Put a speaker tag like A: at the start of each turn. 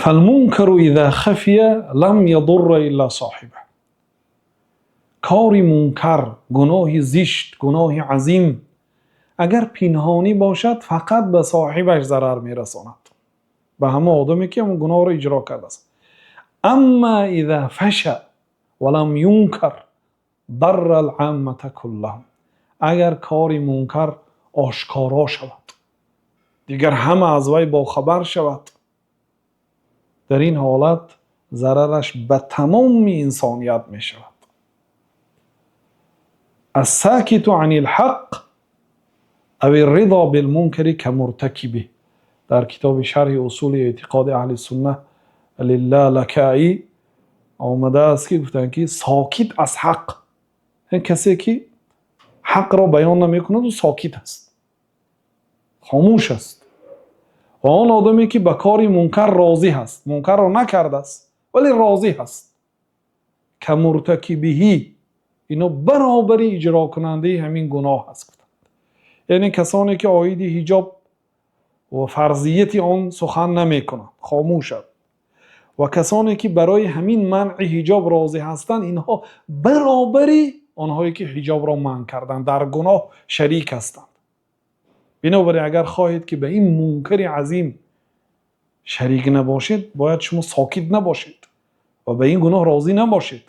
A: فالمنكر إذا خفي لم يضر إلا صاحبه. Кори мункар, гуноҳи зишт, гуноҳи азим агар пинҳонӣ бошад, фақат ба соҳибаш зарар мерасонад, ба ҳамон одаме ки он гуноҳро иҷро кардааст. أما إذا فشا ولم ينكر ضر العامة كلهم. Агар кори мункар ошкоро шавад, дигар ҳама аз вай бохабар шавад, дар ин ҳолат зарараш ба тамоми инсоният мешавад. الساكت عن الحق أو الرضا بالمنكر كمرتكبه. Дар китоби Шарҳи усули эътиқоди аҳли сунна Лиллалакаӣ омадааст, ки гуфтанд, ки сокит аз ҳақ, касе ки ҳақро баён намекунаду сокит аст, хомӯш аст, ва он одаме ки ба кори мункар розӣ ҳаст, мункарро накардааст, вале розӣ ҳаст, كمرتكبه, ино баробари иҷрокунандаи ҳамин гуноҳ аст, гуфтанд. Яъне касоне ки оиди ҳиҷоб ва фарзияти он сухан намекунанд, хомӯшанд, ва касоне ки барои ҳамин манъи ҳиҷоб розӣ ҳастанд, инҳо баробари онҳое ки ҳиҷобро манъ карданд, дар гуноҳ шарик ҳастанд. Бинобар ин, агар хоҳед, ки ба ин мункари азим шарик набошед, бояд шумо сокит набошед ва ба ин гуноҳ розӣ набошед.